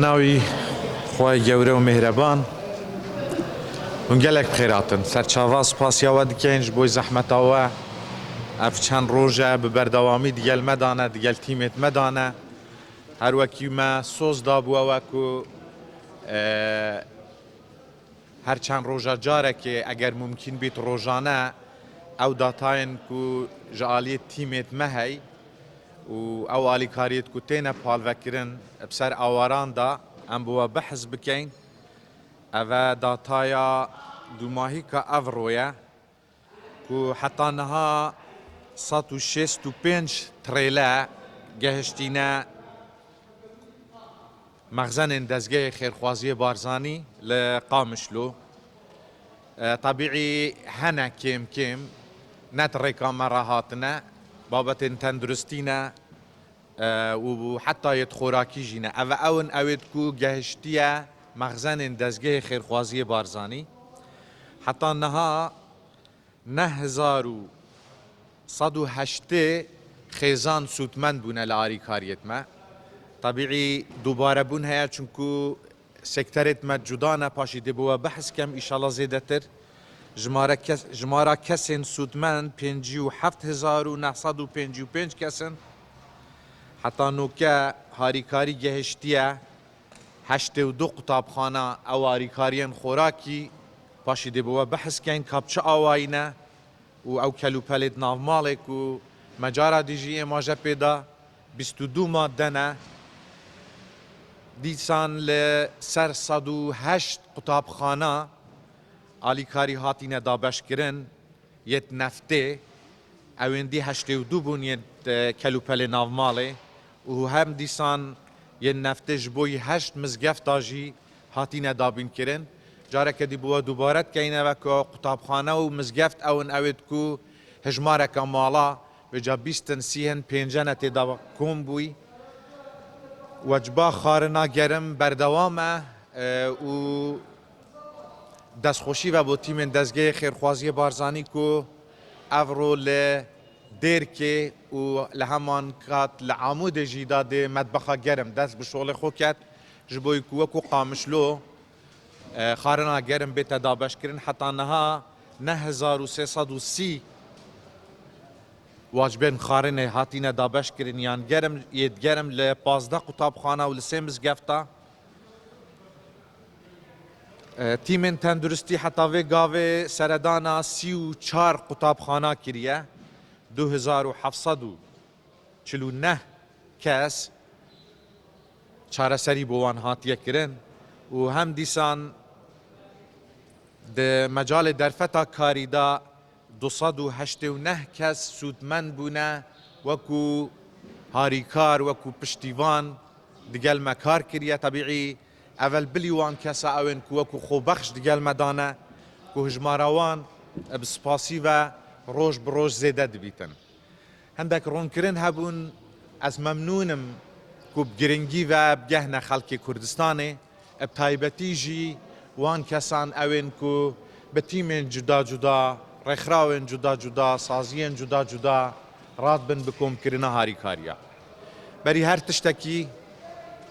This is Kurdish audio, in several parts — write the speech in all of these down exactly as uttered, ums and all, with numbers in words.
Navî Xwayê gewre û mêhreban. Hûn gelek bi xêr hatin. Serçava spasiya we dikeyn ji bo zehmeta we. Ev çend roj e bi berdewamî digel me dane, digel tîmêt me dane. Her wekî me soz dabû ew e ku, e, her çend roja carekê, eger mumkîn bît rojane, ew datayên ku ji aliyê tîmêt me hey û ew alîkariyêt ku têne palvekirin bi ser awaran de, em bi we behs bikeyn. Ev e dataya dûmahîka evro ye ku heta niha sed û şêst û pênc trêle gehiştîne mexzenên Dezgehê Xêrxwaziyê Barzanî li Qamişlo. E, tebîî hene kêm kêm, ne di rêka me re hatine, babetên tenduristî ne, e, û heta yêt xorakî jî ne. Ev e, ew in ewêt ku gehiştiye mexzenên Dezgehê Xêrxwaziyê Barzanî. Heta niha neh hezar û sed û heştê xêzan sûdmend bûne li arîkariyêt me. Tebîî dubarebûn heye, çunku sekterêt me cuda ne, paşî dê bi we behs kem, îşallah zêdetir. Jimare kes-, jimara kesên sûdmend pêncî û heft hezar û neh sed û pêncî û pênc kes in. Heta noke harîkarî gehiştiye heştê û du qutabxana, ew harîkariyên xorakî, paşî dê bi we behs keyn ka bi çi awayî ne û ew kelûpelêt navmalê ku me cara dî jî êmaje pê da, bîst û du madde ne. Dîsan li ser sed û heşt qutabxana alîkarî hatîne dabeşkirin, yêt neftê, ewên dî heştê û du bûn yêt, e, kelûpelê navmalê û hem dîsan yên neftê ji bo yî heşt mizgefta jî hatîne dabînkirin. Careke dî bi we dubare dikeyne ve ku qutabxane û mizgeft ew in ewêt ku hejmareke mala, vêca bîst in, sî hin, pênce ne tê de kom bûyî. Wecba xwarina gerim berdewam e, e, û destxweşî ve bo tîmên Dezgehê Xêrxwaziyê Barzanî ku evro li Dêrkê û li heman kat li Amûdê jî da dê metbexa germ dest bi şolê xwe ket, ji bo ku wekû Qamişlo, e, xwarina germ bête dabeşkirin. Heta niha neh hezar û sê sed û sî wacibên xwarinê hatîne dabeşkirin yan germ, yêt germ li pazdeh qutabxana û li sê mizgefta. E, tîmên tenduristî heta vê gavê seredana sî û çar qutabxana kiriye, du hezar û heft sed û çil û neh kes çareserî bo wan hatiye kirin û hem dîsan di mecalê derfeta karî de du sed û heştê û neh kes sûdmend bûne, wekû harîkar, wekû piştîvan digel me kar kiriye. Tebîî evel bilî wan kesa ewên ku wekû xwebexş digel me dane, ku hijmara wan bi spasî ve roj bi roj zêde dibîtin. Hindek ronkirin hebûn, ez memnûn im ku bi giringî ve bigehne xelkê Kurdistanê, bi taybetî jî wan kesan ewên ku bi tîmên cuda cuda, rêxrawên cuda cuda, saziyên cuda cuda radibin bi komkirina harîkariya. Berî her tiştekî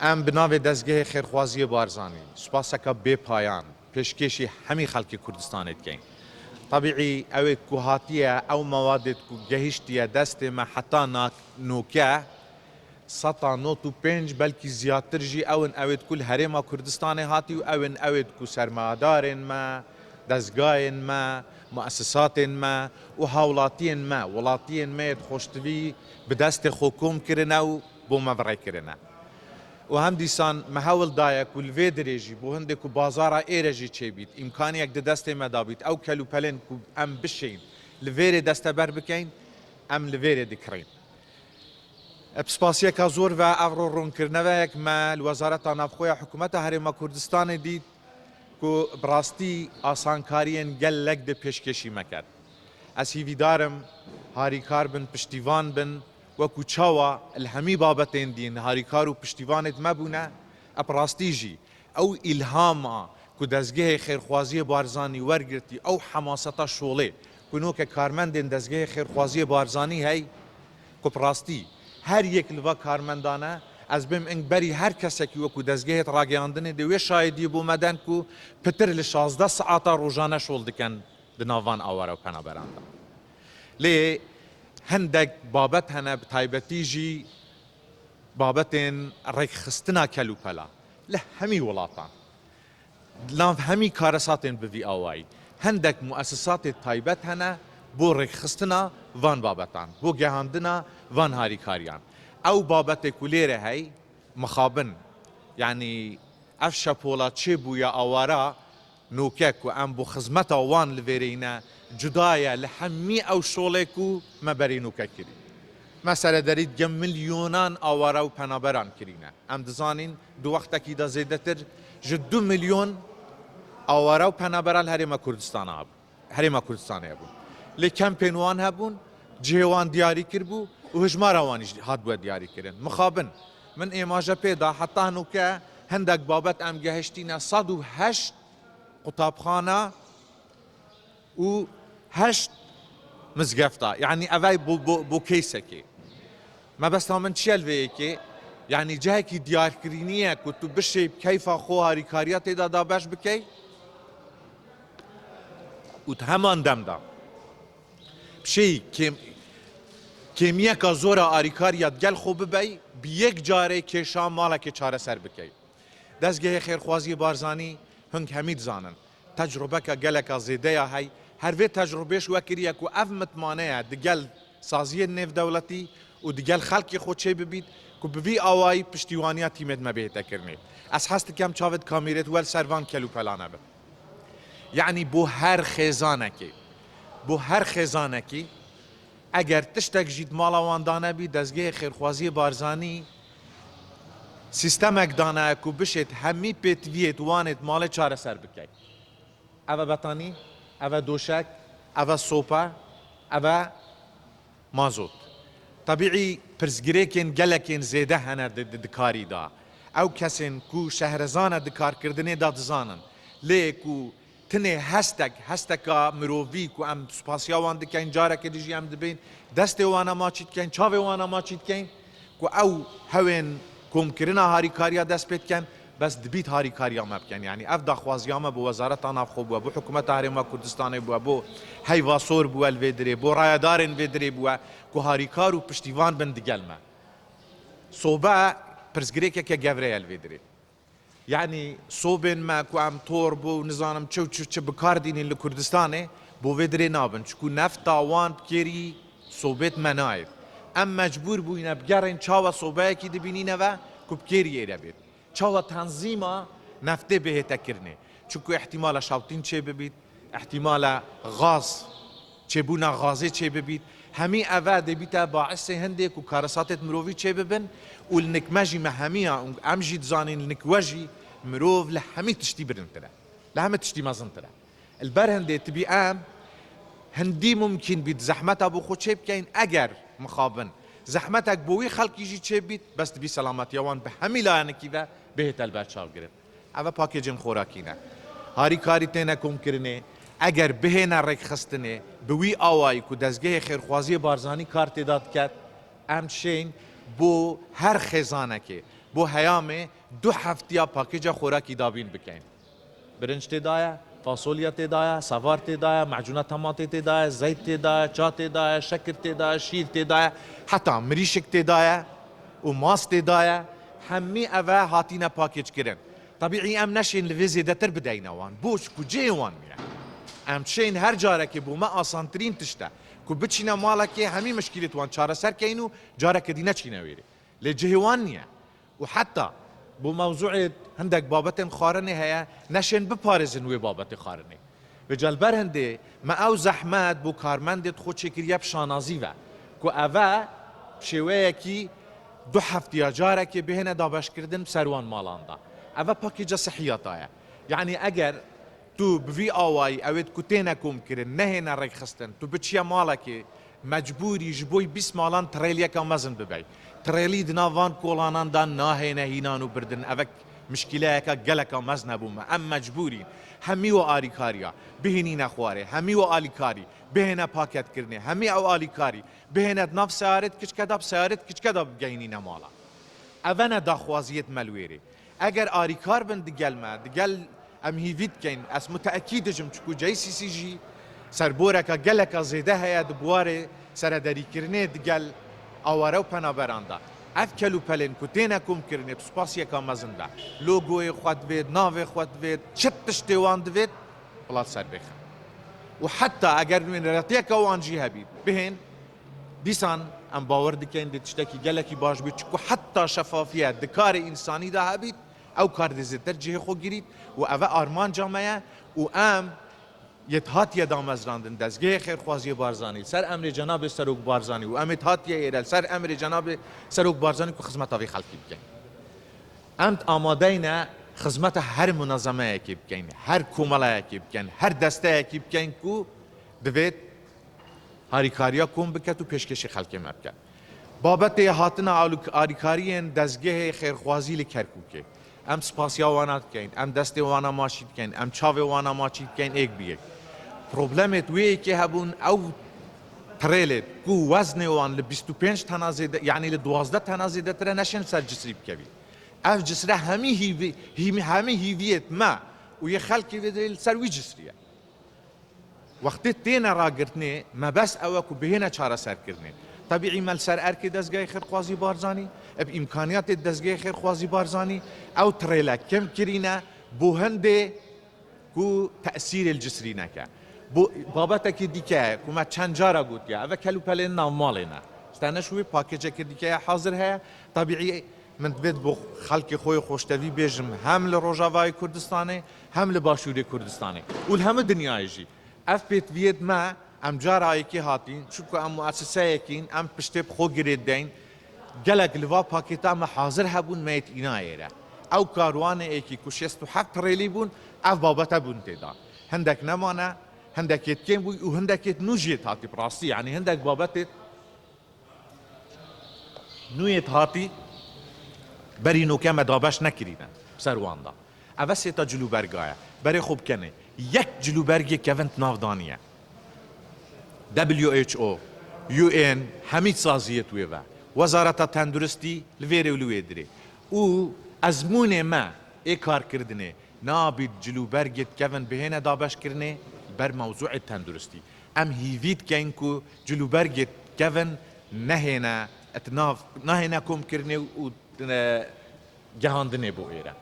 em bi navê Dezgehê Xêrxwaziyê Barzanî spaseke bêpayan pêşkêşî hemî xelkê Kurdistanê dikeyn. Tebîî ew ê ku hatiye, ew mewadê ku gehiştiye destê me heta na-, noke, seta nod û pênc, belkî ziyatir jî ew in, ewêt ku li Herêma Kurdistanê hatî û ew in, ewêt ku sermayedarên me, dezgayên me, muesisatên me û hawlatiyên me, welatiyên me yêt xoştivî bi destê xwe kom kirine û bo me virêkirine. Û hem dîsan me hewl daye ku li vê dirê jî bo hindê ku bazara êre jî çêbît, îmkaniyek di destê me de bît, ew kelûpelên ku em bişên li vêrê desteber bikeyn, em li vêrê dikirîn. Bi spasiyeka zor ve evro ronkirineveyek me li Wezareta Navxwe ya Hikûmeta Herêma Kurdistanê dît ku bi rastî asankariyên gelek di pêşkêşî me ket. Ez hîvîdar im harîkar bin, piştîvan bin, wekû çawa li hemî babetên dîn harîkar û piştîvanêt me bûne, bi rastî jî ew îlhama ku Dezgehê Xêrxwaziyê Barzanî wergirtî, ew hemaseta şolê ku noke karmendên Dezgehê Xêrxwaziyê Barzanî hey, ku bi rastî her yek li va karmendane Ez bêm ing berî her kesekî wekû dezgehêt ragihandinê dê wê şahidiyê bo me den ku pitir li şazdeh saeta rojane şol dikin di nav van aware û penaberan de. Lê hindek babet hene, bi taybetî jî babetên rêkxistina kelûpela li hemî welatan. Di nav hemî karesatên bi vî awayî, hindek muesisatê taybet hene bo rêkxistina van babetan, bo gehandina van harîkariyan. Ew babetê ku lêre hey, mixabin, yanî ev şepola çêbûye awara noke ku em bo xizmeta wan li vêreyne cuda ye li hemî ew şolê ku me berê noke kirî. Me serederî dige milyonan aware û penaberan kirîne. Em dizanîn di wextekî de zêdetir ji du milyon aware û penabera li Herêma Kurdistana hebûn. Herêma Kurdistanê hebûn. Lê kempên wan hebûn, cihê wan diyarî kiribû û hijmara wan jî hatbûye diyarî kirin. Mixabin, min êmaje pê da, heta hinoke hindek babet em gehiştîne sed û heşt qutabxana û heşt mizgefta. Yanî ev ey bo, bo, bo keysekê. Mebesta min çi ye li vê yekê? Yanî cihekî diyarkirînî ye ku tu bişê bi keyfa xwe harîkariya tê de dabeş bikey û di heman dem de bişêyî kêm-, kêmiyeka zor a arîkariya digel xwe bibey, bi yek carê kêşa malekê çareser bikey. Dezgehê Xêrxwaziyê Barzanî hing hemî dizanin. Tecrubeke geleka zêde ya hey. Her vê tecrubê ji we kiriye ku ev mitmane ye digel saziyên nêvdewletî û digel xelkê xwe çê bibît ku bi vî awayî piştîwaniya tîmêd me bihête kirinê. Ez hez dikem çavêt kamîrêt we li ser van kelûpelane be. Yanî bo her xêzanekê, bo her xêzanekî, eger tiştek jî di mala wan danebî, dezgehê Xêrxwaziyê Barzanî sîstemek dane ku bişêt hemî pêtiviyêt wanêt malê çareser bikey. Ev e betanî, ev e doşek, ev e sope, ev e mazot. Tebîî pirsgirêkên gelekên zêde hene di, di, di karî de. Ew kesên ku şehrezane di karkirdinê de dizanin, lê ku tinê hestek, hesteka mirovî ku em spasiya wan dikeyn, careke dî jî em dibên destê wana maçî dikeyn, çavê wana maçî dikeyn, ku ew hewên komkirina harîkariya dest pê dikin, bes dibît harîkariya me bikin. Yanî ev daxwaziya me bo Wezareta Navxwe bûye, bo Hikûmeta Herêma Kurdistanê bûye, bo Heyva Sor bûye li vê dirê, bo rayedarên vê dirê bûye ku harîkar û piştîvan bin digel me. Sobe pirsgirêkeke gevre ye li vê dirê. Yanî sobên me ku em torb û nizanim çi û çi, çi bi kar dînin li Kurdistanê, bo vê dirê nabin. Çiku nefta wan bi kêrî sobêt me nayê. Em mecbûr bûyîne bigerên çawa sobeyekî dibînîne ve ku bi kêrî êre bêt. Çawa tenzîma neftê bihête kirinê. Çiku îhtîmala şewtîn çê bibît, îhtîmala gaz, çêbûna gazê çê bibît. Hemî eve dê bîte baisê hindê ku karesatêt mirovî çê bibin û li nik me jî me hemiya, em jî dizanîn li nik we jî mirov li hemî tiştî birintir e. Li hemî tiştî mezintir e. Li ber hindê tibî em hindî mumkîn bît zehmeta bo xwe çê bikeyn, eger mixabin zehmetek bo wî xelkî jî çê bît, bes dibî selametiya wan bi hemî layenekî ve bihête li ber çavkirin. Ev e pakêcên xorakî ne. Harîkarî têne komkirinê, eger bihêne rêkxistinê, bi wî awayî ku dezgehê xêrxwaziyê Barzanî kar tê de diket, em şên bo her xêzanekê, bo heyamê du heftiya pakêca xorakî dabîn bikeyn. Birinc tê de ye, fasolya tê de ye, sevar tê de ye, mecûna tematê tê de ye, zeyt tê de ye, ça tê de ye, şekir tê de ye, şîr tê de ye, heta mirîşik tê de ye û mas tê de ye. Hemî ev e hatîne pakêc kirin. Tebîî em neşên li vê zêdetir bideyne wan. Boş ku cihê wan niye. Em şên her carekê bo me asantirîn tişt e. Ku biçîne malekê hemî mişkîlêt wan çareser keyn û careke dî neçîne wêrê. Lê cihê wan niye. Û heta bo mewzûê hindek babetên xwarinê heye, neşên biparêzin wê babetê xwarinê. Vêca li ber hindê me ew zehmet bo karmendê xwe çêkiriye bi şanazî ve, ku ev e bi şêweyekî du heftiya carekê bihêne dabeşkirdin bi ser wan malan de. Ev e pakêca sihiya te ye. Yanî eger tu bi vî awayî ewêt ku têne komkirin, nehêne rêkxistin, tu biçiye malekê, mecbûrî ji bo bîst malan tirêliyeka mezin bibey. Tirêlî di nav van kolanan de nahêne hînan û birdin. Evek mişkîleyeke geleka mezin hebû me. Em mecbûrîn hemî we alîkariya bihînîne xwarê, hemî we alîkarî bihêne paketkirinê, hemî ew alîkarî bihêne di nav seyaret kiçke de, bi seyaret kiçke de bigehînîne mala. Eve ne daxwaziyê me li wêrê. Eger arîkar bin digel me, digel em hîvî dikeyn, ez muteekîd dijim, çiku J C C jî serboreka geleka zêde heye di buwarê serederîkirinê digel aware û penaberan de. Ev kelûpelên ku têne komkirinê, tu spasiyeka mezin be. Logoyê xwe divêt, navê xwe divêt, çi tiştê wan divêt, bila ser bêxe. Û heta eger wêneretiyeke wan jî hebît, bihên, dîsan em bawer dikeyn dê tiştekî gelekî baş bî, çiku heta şefafiye di karê însanî de hebît, ew kar dê zêdetir cihê xwe girît û eve armanca me ye û em yê hatiye damezrandin dezgehê xêrxwaziyê Barzanî li ser emrê cenabê Serok Barzanî û em ê hatiye êre li ser emrê cenabê Serok Barzanî ku xizmeta vê xelkî bikin. Em amadeyne xizmeta her munazemeyekê bikeyn, her komeleyekê bikeyn, her desteyekî bikeyn ku divêt harîkariya kom biket û pêşkêşî xelkê me biket. Babetê hatina alûk-, alîkariyên dezgehê xêrxwazî li Kerkûkê. Em spasiya wana dikeyn, em destê wana maçî dikeyn, em çavê wana maçî dikeyn êk bi yek. Problemê wê yekê hebûn, ew trêlê ku weznê wan li bîst û pênc tena zêde, yanî li duwazdeh tena zêdetir e, neşên ser cisrî bikevî. Ev cisre hemî hîvî, hîmî, hemî hîviyêt me û yê xelkê vê derê li ser wî cisrî ye. Wextê têne ragirtinê, mebest ew e ku bihêne çareserkirinê. Tebîî me li ser erkê dezgehê xêrxwazî Barzanî, bi îmkaniyatê dezgehê xêrxwazî Barzanî ew trêle kêm kirîne, bo hindê ku tesîrê li cisrî neke. Bo babetekî dîke ye ku me çend cara gotiye, ev e kelûpelên nav malê ne. Ji te ne ji wê pakêceke dîke ye hazir heye. Tebîî min divêt bo xelkê xwe yê xweştevî bêjim hem li Rojavayê Kurdistanê, hem li Başûrê Kurdistanê û li hemû dinyayê jî. Ev pêtiviyêt me, em cara yekê hatîn, çunku em mueseseyekîn, em piştê bi xwe girê deyn. Gelek li va pakêta me hazir hebûn, me yêt îna êre. Ew karwanê êkî ku şêst û heft rêlî bûn, ev babete bûn tê de. Hindek nemane, hindekêt kêm bûy û hindekêt nû jî yêt hatî bi rastî, yanî hindek babetê nû yêt hatî berî noke me dabeş nekirîne ser wan da. Eve sêta cilûberga ye. Berê xwe bikenê. Yek cilûbergê kevin di nav da niye. W H O, U N, hemî saziyêt wê ve. Wezareta Tenduristî li vêrê û li wê dirê. Û ezmûnê me ê karkirdinê nabît cilûbergê dikevin bihêne dabeşkirinê li ber mewzûê tenduristî. Em hîvî dikeyn ku cilûbergê dikevin nehêne etnav, nehêne komkirinê û, e, gehandinê bo êre.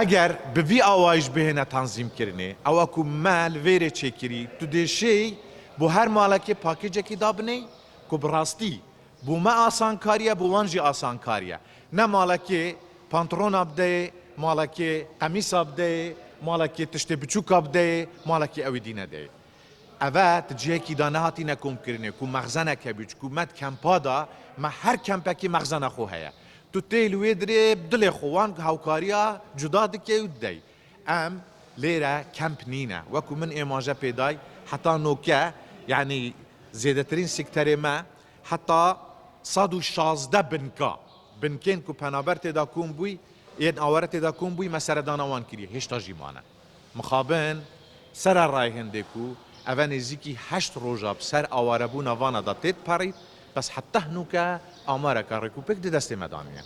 Eger bi vî awayî jî bihêne tanzîmkirinê, ewa ku me li vêrê çêkirî, tu dê şêy bo her malekê pakêcekî dabiney ku bi rastî bo me asankar e, bo wan jî asankar e. Ne malekê pantrona bideyê, malekê qemîsa bideyê, malekê tiştê biçûka bideyê, malekê ewî dî nedeyê. Eve ti cihekî de nehatîne komkirinê, ku mexzenek hebî, çiku me di kempa de, me her kempekî mexzena xwe heye. Tu tê li wê dirê bi dilê xwe wan hewkariya cuda dike û didey. Em lêre kemp nîne. Wekû min êmaje pê day, heta noke, yanî zêdetirîn sekterê me, heta sed û şazdeh binka, binkên ku penaber tê de kom bûy, yên aware tê de kom bûy, me seredana wan kiriye, hêşta jî mane. Mixabin, sera rayê hindê ku eve nêzîkî heşt roja bi ser awarebûna vana de tê diperît, bes heta hinoke amareka rêkûpêk di destê me de niye.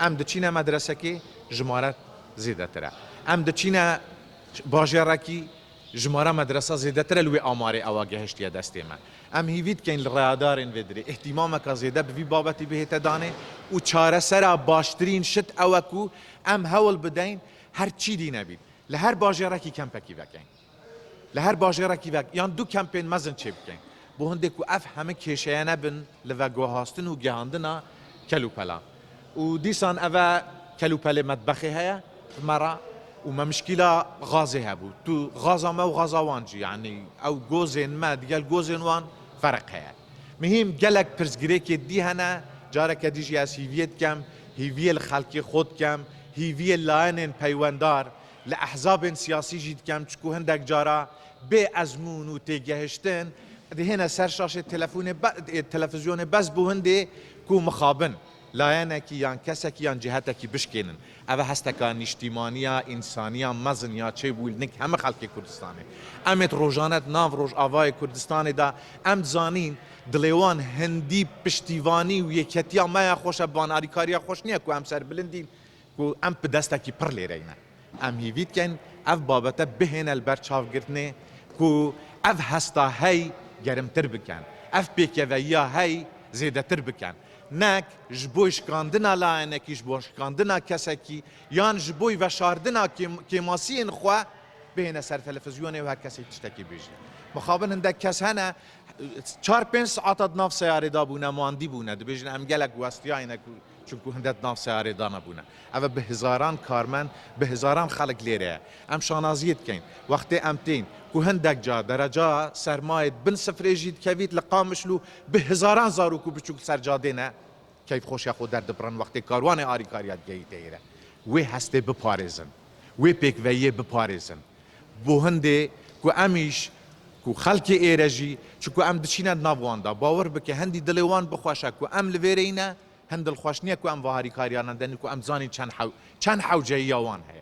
Em diçîne medresekê, jimare zêdetir e. Em diçîne bajêrekî, jimara medresa zêdetir e li wê amarê ewa gehiştiye destê me. Em hîvî dikeyn li rayadarên vê dirê îhtîmameka zêde bi vî babetî bihête danê û çaresera baştirîn şit ew e ku em hewl bideyn her çî dî nebît. Li her bajêrekî kempekî vekeyn. Li her bajêrekî vek, yan du kempên mezin çêbikeyn. Bo hindê ku ev hemî kêşeye nebin li veguhastin û gihandina kelûpelan. Û dîsan eve kelûpelê metbexê heye, bi me re, û me mişkîla gazê hebû. Tu gaza me û gaza wan jî, yanî ew gozên me digel gozên wan ferq heye. Mihîm gelek pirsgirêkê dî hene, careke dî jî ez hîviyê dikem, hîviyê li xelkê xwe dikem, hîviyê layenên peywendar, li ehzabên siyasî jî dikem, çiku hindek cara bê ezmûn û têgehiştin dihêne ser şaşê telefonê be-, ê, televizyonê bes bo hindê ku mixabin. Layenekî yan kesekî yan cihetekî bişkênin. Ev hesteka nîştîmaniya, însaniya mezin ya çêbû li nik heme xelkê Kurdistanê. Em ê rojane di nav Rojavayê Kurdistanê de em zanîn, dilê wan hindî piştîvanî û yeketiya me ya xweş e, bi van alîkariya xweş niye ku em serbilindîn, ku em bi destekî pir lêreyne. Em hîvî dikin ev babete bihêne li ber çavgirtinê ku ev hesta hey gerimtir bikin, ev pêkeveyiya hey zêdetir bikin. Nek ji bo şikandina layenekî, ji bo şikandina kesekî yan ji bo veşardina kêm-, kêmasiyên xwe bihêne ser televîzyonê û her kesê tiştekî bêjî. Mixabin hindek kes hene, çar pênc saeta di nav seyarê de bûne, mandî bûne, dibêjin em gelek westiyayne ku çunku hinde di nav seyarê de nebûne. Ev bi hizaran karmend, bi hizaran xelk lêre ye. Em şanaziyê dikeyn. Wextê em tên ku hindek ca dereca sermayê di bin sifrê jî dikevît li Qamişlo, bi hizaran zarok û biçûk li ser cadê ne, keyfxweşiya xwe derdibrin wextê karwanê alîkariya digehîte êre. Wê hestê biparêzin. Wê pêkveyiyê biparêzin. Bo hindê ku em îş, ku xelkê êre jî, çunku em diçîne di nav wan de, bawer bike, hindî dilê wan bixweş e ku em li vêreyî ne, hin dilxweş niye ku em va harîkariyana denin ku em zanîn çend hew-, çend hewceyiya wan heye.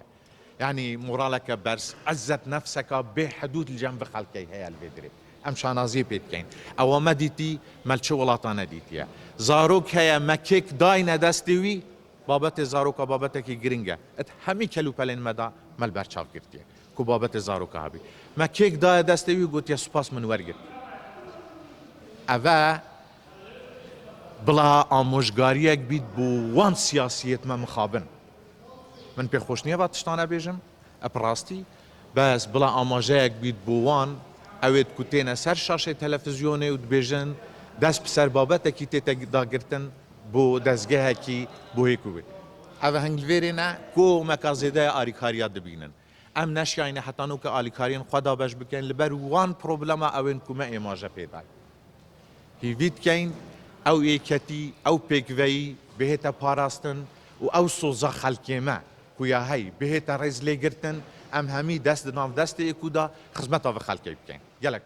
Yanî moraleke berz, izzet nefseka bêhedûd li cem vî xelkê heye li vê dirê. Em şanaziyê pê dikeyn. Ewa me dîtî, me li çi welata nedîtiye. Zarok heye, me kêk dayne destê wî, babetê zaroka babetekî giring e. Di hemî kelûpelên me de me li ber çav girtiye ku babetê zaroka hebî. Me kêk daye destê wî, gotiye, spas, min wergirt. Eve bila amojgariyek bît bo wan siyasiyêt me mixabin. Min pê xweş niye va tiştane bêjim, e, bi rastî, bes bila amajeyek bît bo wan, ew ê ku têne ser şaşê televîzyonê û dibêjin, dest bi ser babetekî tête dagirtin bo dezgehekî bo hê ku wê. Ev hing li vêrê ne, komeka zêde ya alîkariya dibînin. Em neşiyayne heta nûke alîkariyên xwe dabeş bikin, li ber wan problema ew ên ku me êmaje pê dayî. Hîvî dikeyn ew êketî, ew pêkveyî bihête parastin û ew soza xelkê me ku ya hey bihête rêzlêgirtin, em hemî dest di nav destê êkû de xizmeta vî xelkê bikin. Gelek